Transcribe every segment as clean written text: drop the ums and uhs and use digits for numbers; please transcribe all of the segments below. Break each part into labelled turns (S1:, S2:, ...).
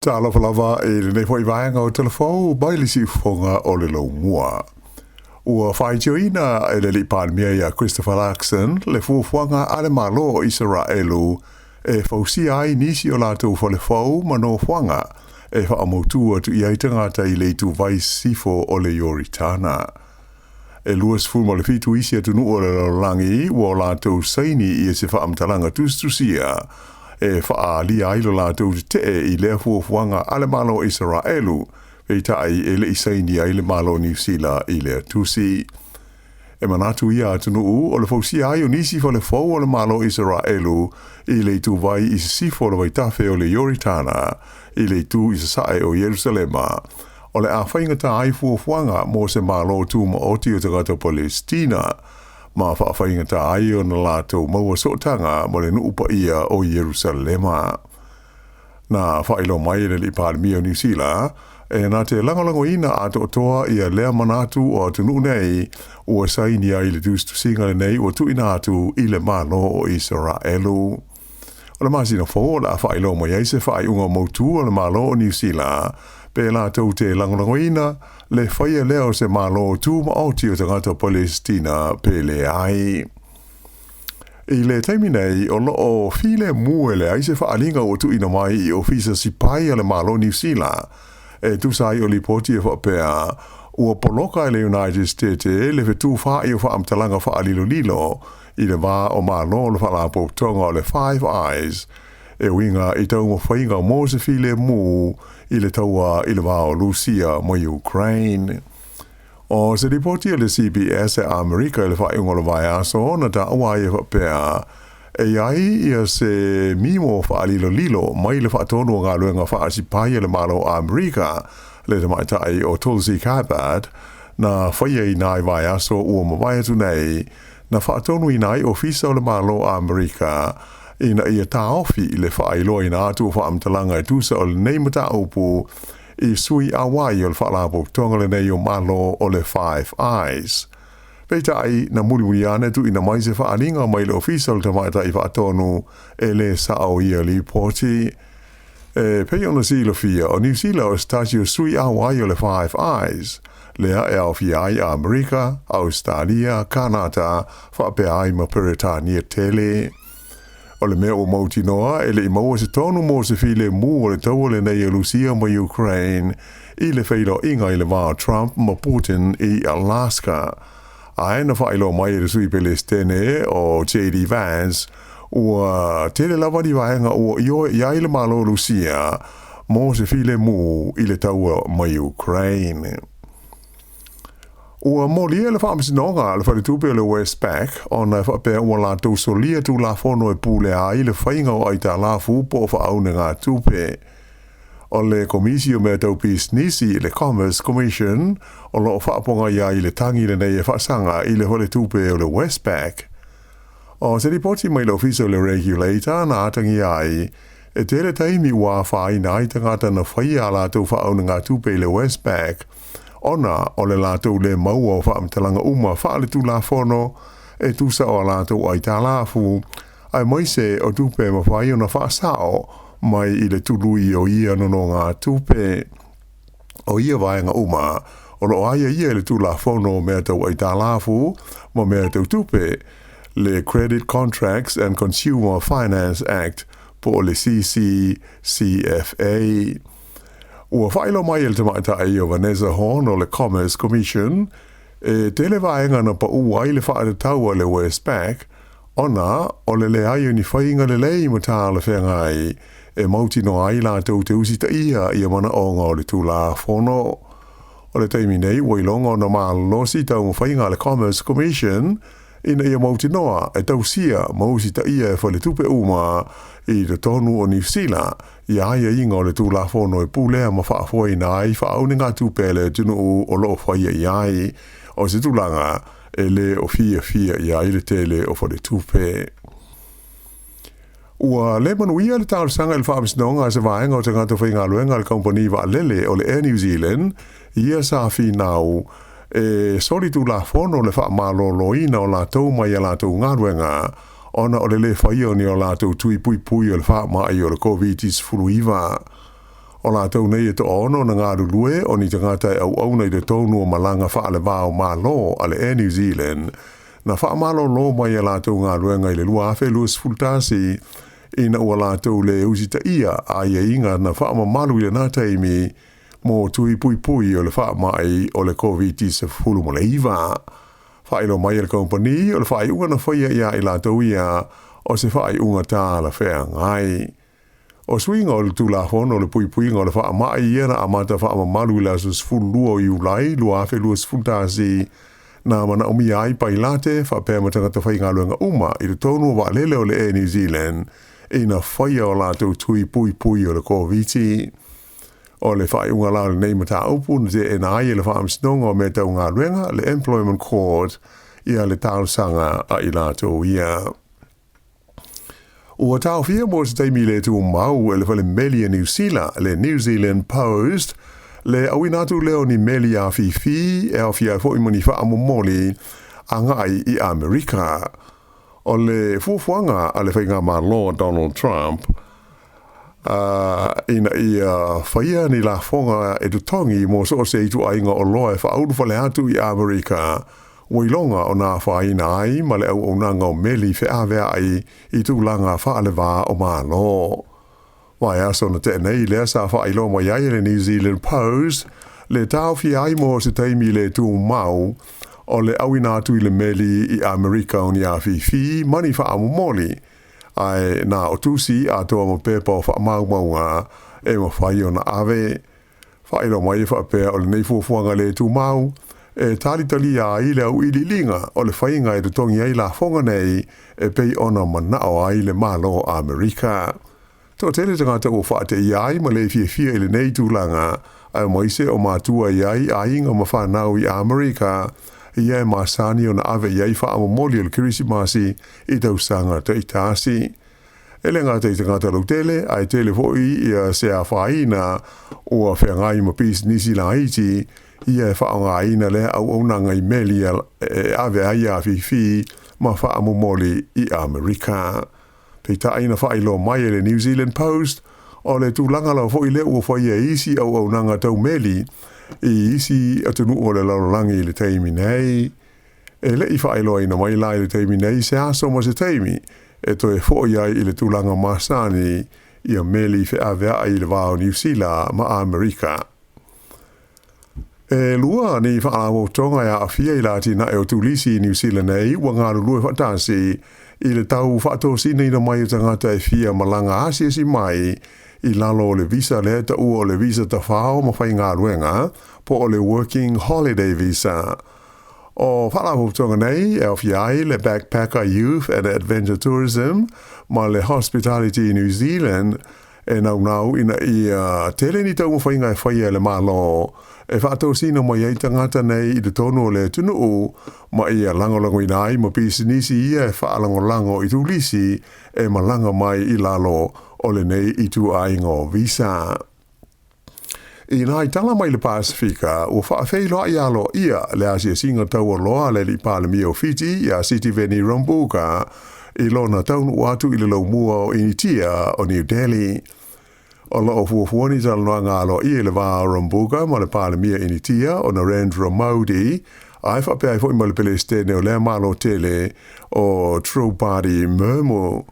S1: Talofa lava i lenei foi vaega o Tala Fou mai le Siufofoga o le Laumua. Ua faitioina e le Alii Palemia ia Christopher Luxon le fuafuaga a le Malo o Isaraelu e fausia ai nisi o latou fale fou ma nofoaga e faamautu atu i ai tagata i le ituvai sisifo o le Ioritana. E 27 isi atunuu o le lalolagi ua o latou saini i se faamatalaga tusitusia e faaalia ai lo latou tetee i lea fuafuaga a le Malo o Isaraelu, peitai e le i saini ai le Malo o Niu Sila i lea tusi. E manatu ia atunuu o le fausia ai o nisi fale fou o le Malo o Isaraelu i le ituvai i sisifo o le vaitafe o le Ioritana i le itu i sasae o Ierusalema, o le a faigata ai fuafuaga mo se Malo tumaoti o tagata Palesitina, ma faafaigata ai ona latou maua sootaga ma le nuu paia o Ierusalema. Na faailoa mai e le Alii Palemia o Niu Sila, e na te lagolagoina atoatoa ia lea manatu o atunuu nei ua saini ai le tusitusiga lenei ua tuuina atu i le Malo o Isaraelu. O le masina fou o le a faailoa mai ai se faaiuga mautu a le Malo o Niu Sila pe latou te lagolagoina le faia lea o se Malo tumaoti o tagata Palesitina pe leai. I le taimi nei, o lo o filemu e leai se faaaliga ua tuuina mai i Ofisa Sipai a le Malo o Niu Sila e tusa ai o lipoti e faapea ua poloka e le United States le fetufaai o faamatalaga faalilolilo i le va o Malo o le Faalapotopotoga o le Five Eyes e uiga i taumafaiga mo se filemu i le taua i le va o Lusia ma Ukraine. O se lipoti a le CBS e Amerika i le faaiuga o le vaiaso na taua ai e faapea e i ai ia se mimo faalilolilo mai le faatonu o galuega faasipai a le Malo o Amerika le tamaitai o Tulsi Gabbard na faia i nai vaiaso ua mavae atu nei na faatonuina ai Ofisa o le Malo o Amerika ina ia taofi i le faailoaina atu o faamatalaga e tusa o lenei mataupu i sui auai o le Faalapotopotoga lenei o Malo o le Five Eyes. Peitai, na mulimuli ane tuuina mai se faaaliga mai le Ofisa o le Tamaitai Faatonu e lē sao ia lipoti. E pei ona silafia, o Niu Sila o se tasi o sui auai o le Five Eyes, lea e aofia ai Amerika, Ausetalia, Kanata, faapea ai ma Peretania tele. O le mea ua mautinoa, e le i maua se tonu mo se filemu o le taua lenei a Lusia ma Ukraine i le feiloaiga i le va o Trump ma Putin i Alaska. Ae na faailoa mai e le sui Pelesitene o JD Vance, ua tele lava ni vaega ua ioe i ai le Malo o Lusia mo se filemu i le taua ma Ukraine. Ua molia le faamasinoga a le faletupe o le Westpac ona e faapea ua latou solia tulafono e pulea ai le faiga o aitalafu po o faaunegatupe. O le Komisi o Mea Tau Pisinisi, le Commerce Commission, o lo o faapogai ai le tagi lenei e faasaga i le faletupe o le Westpac. O se lipoti mai le Ofisa o le Regulator na atagia ai, e tele taimi ua afaina ai tagata na faia a latou faaunegatupe i le Westpac ona o le latou le maua o faamatalaga uma faaletulafono e tusa o a latou aitalafu, aemaise o tupe e mafai ona faasao mai i le tului o ia nonogatupe. O ia vaega uma o lo o aiaia i le Tulafono o Mea Tau Aitalafu ma Mea Tau Tupe, le Credit Contracts and Consumer Finance Act po o le CCCFA. Ua faailoa mai e le tamaitai o Vanessa Horne o le Commerce Commission, e tele vaega na pau ai le faatatau a le Westpac ona o le leai o ni faiga lelei ma talafeagai e mautinoa ai latou te usitaia ia manaoga o le Tulafono. O le taimi nei ua iloga ona malolosi taumafaiga a le Commerce Commission ina ia mautinoa e tausia ma usitaia e faletupe uma i totonu o Niu Sila ia aiaiga o le Tulafono e pulea ma faafoeina ai faaunegatupe a le atunuu o lo o faia i ai o se tulaga e lē o fiafia i ai le tele o faletupe. Ua le manuia le talosaga i le faamasinoga a se vaega o tagata faigaluega a le kamupani vaalele o le Air New Zealand ia sa finau e solitulafono le faamaloloina o latou mai a latou galuega ona o le lē faia o ni o latou tui puipui o le faamai o le Koviti-19. O latou nei e toaono na galulue o ni tagata e auauna i totonu o malaga faale-va o Malo a le Air New Zealand na faamalolo mai a latou galuega i le 2021 ina ua latou le usitaia aiaiga na faamamalu i lena taimi mo tui puipui o le faamai o le Koviti-19. Faailoa mai e le kamupani o le faaiuga na faia ia i latou ia o se faaiuga talafeagai. O suiga o le Tulafono o le Puipuiga o le Faamai ia na amata faamamalu i le aso 12 o Iulai 2021 na manaomia ai pailate faapea ma tagata faigaluega uma i totonu o vaalele o le Air New Zealand ina faia o latou tui puipui o le Koviti. O le faaiuga la o lenei mataupu na teena ai e le Faamasinoga o Mea Tau Galuega, le Employment Court, ia le talosaga a i latou ia. Ua taofia mo se taimi le tumau e le fale meli a Niu Sila, le New Zealand Post, le auina atu lea o ni meli afifi e aofia ai foi ma ni faamomoli agai i Amerika. O le fuafuaga a le faigamalo a Donald Trump ina ia faia ni lafoga e totogi mo so o se ituaiga oloa e faaulufale atu i Amerika, ua iloga ona afaina ai ma le auaunaga o meli feaveai i tulaga faale-va o Malo. Vaiaso na tea nei lea sa faailoa mai ai e le New Zealand Post le taofia ai mo se taimi le tumau o le auina atu i le meli i Amerika o ni afifi ma ni faamomoli, ae na o tusi atoa ma pepa o faamaumauga e mafai ona ave. Faailoa mai e faapea o lenei fuafuaga le tumau e talitalia ai le auiliiliga o le faiga e totogi ai lafoga nei e pei ona manao ai le Malo o Amerika. Toatele tagata ua faateia ai ma le fiafia i lenei tulaga, aemaise o matua e i ai aiga ma fanau i Amerika, ia e masani ona ave i ai faamomoli o le Kerisimasi i tausaga taitasi. E le gata i tagata lautele, ae tele foi ia se afaina ua feagai ma pisinisi laiti, ia e faaaogaina lea auaunaga i meli e ave ai afifi ma faamomoli i Amerika. Peitai na faailoa mai e le New Zealand Post, o le tulaga lava foi lea ua faia e isi auaunaga tau meli i isi atunuu o le lalolagi i le taimi nei. E le i faailoaina mai la i le taimi nei se aso ma se taimi e toe foi ai i le tulaga masani ia meli feaveai i le va o Niu Sila ma Amerika. E lua ni faalapotopotoga e aafia i le atinae o turisi i Niu Sila nei ua galulue faatasi i le tau faatosinaina mai o tagata e fia malaga asiasi mai i lalo o le visa lea e taua o le visa tafao ma faigaluega po o le Working Holiday Visa. O faalapotopotoga nei e aofia ai le Backpacker Youth and Adventure Tourism ma le Hospitality New Zealand e naunau ina ia tele ni taumafaiga e faia e le Malo e faatosina mai ai tagata nei i totonu o le atunuu ma ia lagolagoina ai ma pisinisi ia e faalagolago i turisi e malaga mai i lalo o lenei ituaiga o visa. I nā tala mai le Pasifika, ua faafeiloai aloaia le asiasiga taualoa a le alii Palemia o Fiti ia Sitiveni Rabuka i lona taunuu atu i le laumua o Initia o New Delhi. O lo o fuafua ni talanoaga aloaia i le va o Rabuka ma le Palemia Initia o Narendra Modi, ae faapea ai foi ma le Pelesitene o lea Malo tele o Draupadi Murmu.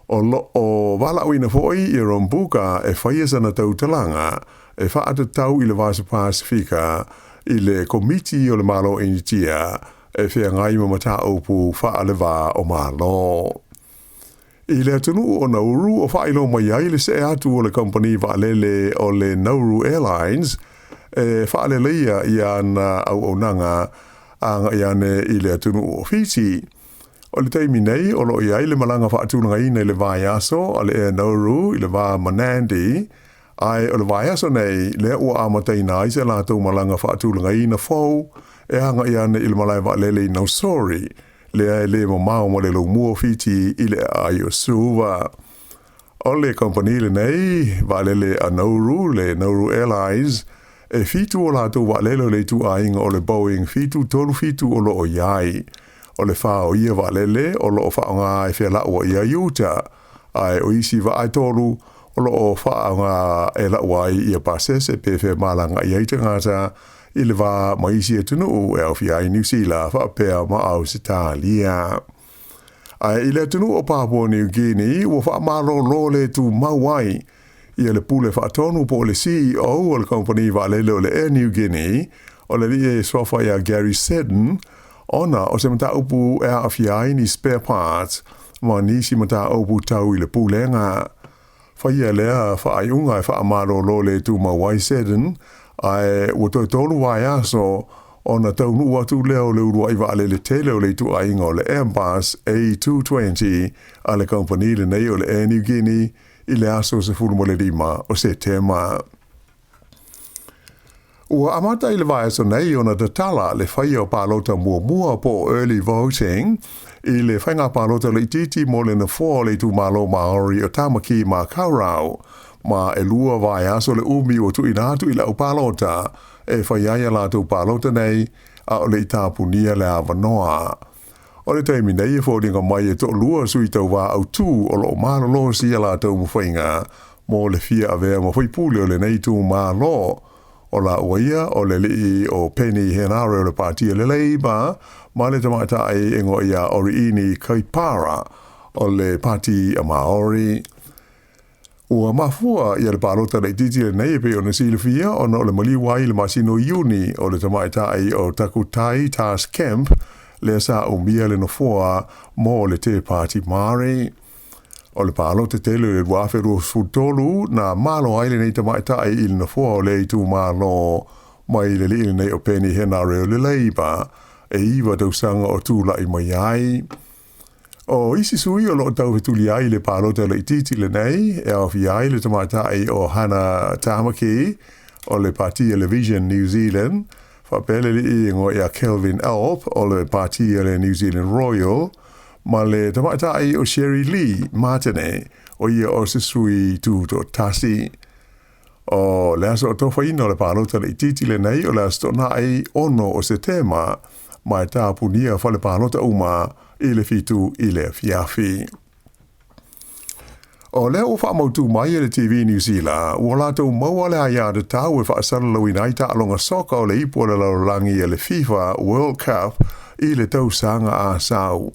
S1: O lo o valaauina foi ia Rabuka e faia sana tautalaga e faatatau i le Vasa Pasifika i le Komiti o le Malo o Initia e feagai ma mataupu faale-va o Malo. I le atunuu o Nauru, o faailoa mai ai le see atu o le kamupani vaalele o le Nauru Airlines e faaleleia i ana auaunaga agai ane i le atunuu o Fiti. O le taimi nei, o lo o i ai le malaga faatulagaina i le vaiaso a le Air Nauru i le va ma Nadi, ae o le vaiaso nei lea ua amataina ai se latou malaga faatulagaina fou e agai ane i le malae vaalele i Nausori, lea e le mamao ma le laumua o Fiti i le aai o Suva. O le kamupani lenei vaalele a Nauru, le Nauru Airlines, e 7 o latou vaalele o le ituaiga o le Boeing 737 o lo o i ai. O le 4 o ia vaalele o lo o faaaoga e fealaua'i ai i uta, ae o isi vaa e 3 o lo o faaaoga e lau ai ia pasese pe femalagaai ai tagata i le va ma isi atunuu e aofia ai Niu Sila faapea ma Ausetalia. Ae i le atunuu o Papua New Guinea, ua faamalolo le tumau ai ia le pule faatonu po o le CEO o le kamupani vaalele o le Air Niugini, o le alii e suafa ia Gary Seddon, ona o se mataupu e aafia ai ni spare parts ma nisi mataupu tau i le pulega. Faia lea faaiuga e faamalolo le tumau ai Seddon, ae ua toe 3 vaiaso ona taunuu atu lea o le uluai vaalele tele o le ituaiga o le Airbus A220 a le kamupani lenei o le Air Niugini i le aso 15 o Setema. Ua amata i le vaiaso nei ona tatala le faia o palota muamua po o early voting i le faiga palota laitiiti mo le nofoa o le itumalo Māori o Tāmaki Makaurau, ma e 2 vaiaso le umi ua tuuina atu i le au palota e fai ai a latou palota nei, a o le i tapunia le avanoa. O le taimi nei e foliga mai e toalua sui tauvā autū o lo o malolosi a latou mafaiga mo le fia avea ma faipule o lenei itumalo. O laua ia o le alii o Peeni Henare o le Pāti a le Labour ma le tamaitai e igoa ia Oriini Kaipara o le Pāti a Māori. Ua mafua ia le palota laitiiti lenei e pei ona silafia ona o le maliu ai i le masina o Iuni o le tamaitai o Takutai Tas Kemp lea sa umia le nofoa mo le Te Pāti Māori. O le palota tele o le 2023 na malo ai lenei tamaitai i le nofoa o le itumalo mai le alii lenei o Peeni Henare o le Labour e 9 tausaga o tulai mai ai. O isi sui o lo o taufetuli ai le palota laitiiti lenei e aofia ai le tamaitai o Hannah Tamaki o le Pāti a le Vision New Zealand, faapea le alii e igoa ia Kelvin Alp o le Pāti a le New Zealand Royal, ma le tamaitai o Sherry Lee Matene o ia o se sui tutoatasi. O le aso atofaina o le palota laitiiti lenei o le aso Toonai 6 o Setema, ma e tapunia fale palota uma i le 7 i le afiafi. O lea ua faamautu mai e le TV New Zealand, ua latou maua le aiatatau e faasalalauina ai taaloga soka o le ipu o le lalolagi a le FIFA World Cup i le tausaga asau.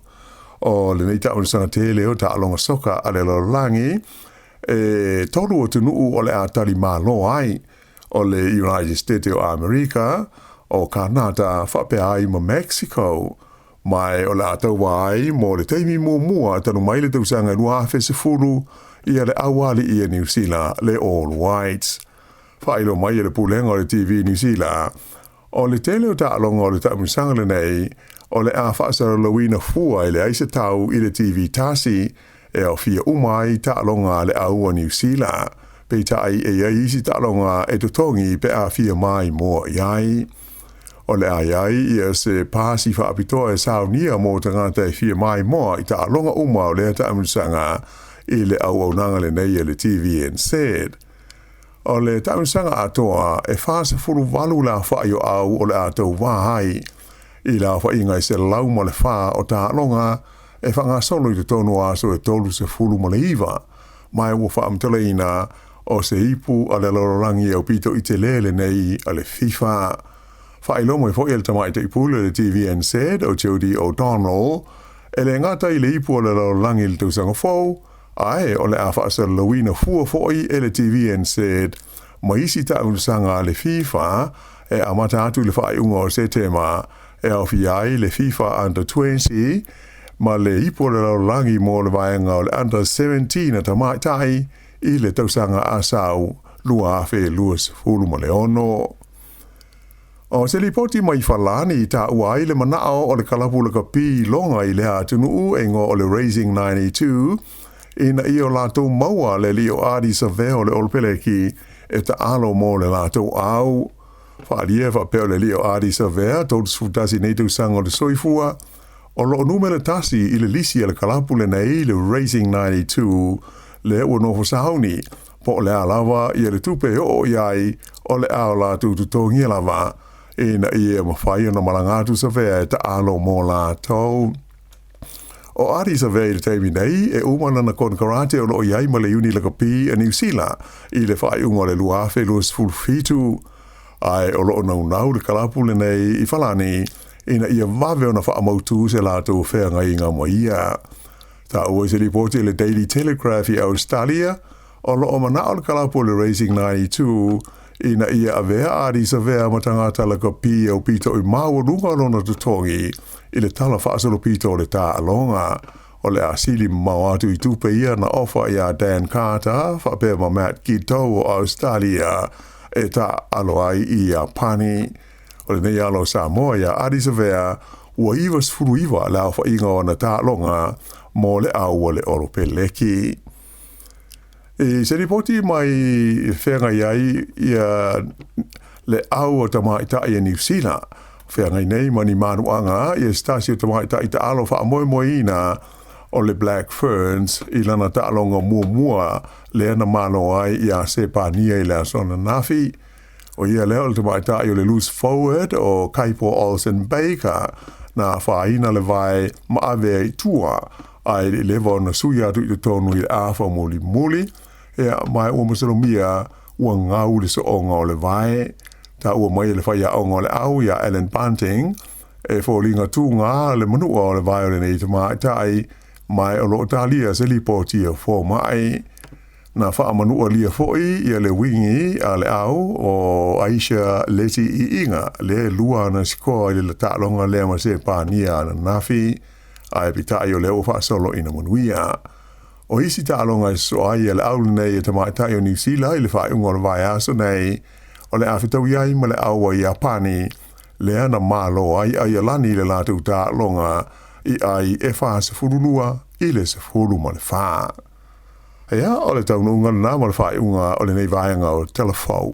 S1: O lenei taamilosaga tele o taaloga soka a le lalolagi, e 3 atunuu o le a tali malo ai, o le United States o Amerika, o Kanata faapea ai ma Mexico. Mai o le a tauva ai mo le taimi muamua talu mai le tausaga 2010 ia le auali'i a Niu Sila le All Whites. Faailoa mai e le pulega o le TV Niu Sila, o le tele o taaloga o le taamilosaga lenei o le a faasalalauina fua e leai se tau i le TV tasi e aofia uma ai taaloga a le au a Niu Sila, peitai e i ai isi taaloga e totogi pe a fia maimoa i ai. O le a i ai ia se pasi faapitoa e saunia mo tagata e fia maimoa i taaloga uma o lea taamilosaga i le auaunaga lenei a le TVNZ. O le taamilosaga atoa e 48 le aofai o au o le a tauvā ai i le aofaiga e 104 o taaloga e faagasolo i totonu o aso e 39, ma e ua faamatalaina o se ipu a le lalolagi aupito i tele lenei a le FIFA. Faailoa mai foi e le tamaitai pule o le TVNZ o Jodie O'Donnell, e le gata i le ipu o le lalolagi i le tausaga fou, ae o le a faasalalauina fua foi e le TVNZ ma isi taamilosaga a le FIFA e amata atu i le faaiuga o Setema e aofia ai le FIFA Under 20 ma le ipu o le lalolagi mo le vaega o le Under 17 a tamaitai i le tausaga asau 2026. O se lipoti mai Falani i taua ai le manao o le kalapu lakapi loga i lea atunuu e igoa o le Raising 92, ina ia o latou maua le alii o Ardie Savea o le Olopeleki e taalo mo le latou au. Faaalia e faapea o le alii o Ardie Savea, 31 nei tausaga o le soifua, o lo o numera 1 i le lisi a le kalapu lenei le Raising 92, lea ua nofo sauni, po o le a lava ia le tupe e oo i ai o le a o latou totogia lava, ina ia mafai ona malaga atu Savea e taalo mo latou. O Ardie Savea i le taimi nei, e uma lana konekarate o lo o i ai ma le Iuni Lakapi a Niu Sila i le faaiuga o le 2027, ae o lo o naunau le kalapu lenei i Falani ina ia vave ona faamautu se latou feagaiga ma ia. Taua i se lipoti a le Daily Telegraph i Ausetalia, o lo o manao le kalapu o le Racing 92 ina ia avea Ardie Savea ma tagata lakapi aupito i maualuga lona totogi i le tala faasolopito o le taaloga. O le a sili mamao atu i tupe ia na ofa iā Dan Carter faapea ma Matt Giteau o Ausetalia e taaalo ai i Iapani. O lenei alo o Samoa ia Ardie Savea ua 99 le aofaiga o ana taaloga mo le au a le Olopeleki. I se lipoti mai feagai ai ia le au o tamaitai a Niu Sila, feagai nei ma ni manuaga ia se tasi o tamaitai taalo faamoemoeina o le Black Ferns i lana taaloga muamua lea na malo ai iā Sepania i le aso ananafi. ʻO ia lea o le tamaitai o le loose forward o Kaipo Olsen Baker na afaina le vae ma avea i tua ae le i leva ona sui atu i totonu i le afa mulimuli, ia ma ua masalomia ua gau le sooga o le vae. Taua mai e le faiaoga o le au iā Ellen Bunting, e foliga tugā le manua o le vae o lenei tamaitai, ma o lo o talia se lipoti a fomai. Na faamanualia foi ia le wingi a le au o Ayesha Leti-I'iga, lea e lua ana sikoa i le taaloga lea ma Sepania ananafi, ae peitai o lea ua faasolo ina manuia. O isi taaloga e sosoo ai le au lenei e tamaitai o Niu Sila i le faaiuga o le vaiaso nei, o le a fetaui ai ma le au a Iapani, lea na malo ai Aialani i le latou taaloga i ai e 42 i le 14. Ia, o le taunuuga lena ma le faaiuga o lenei vaega o Tala Fou.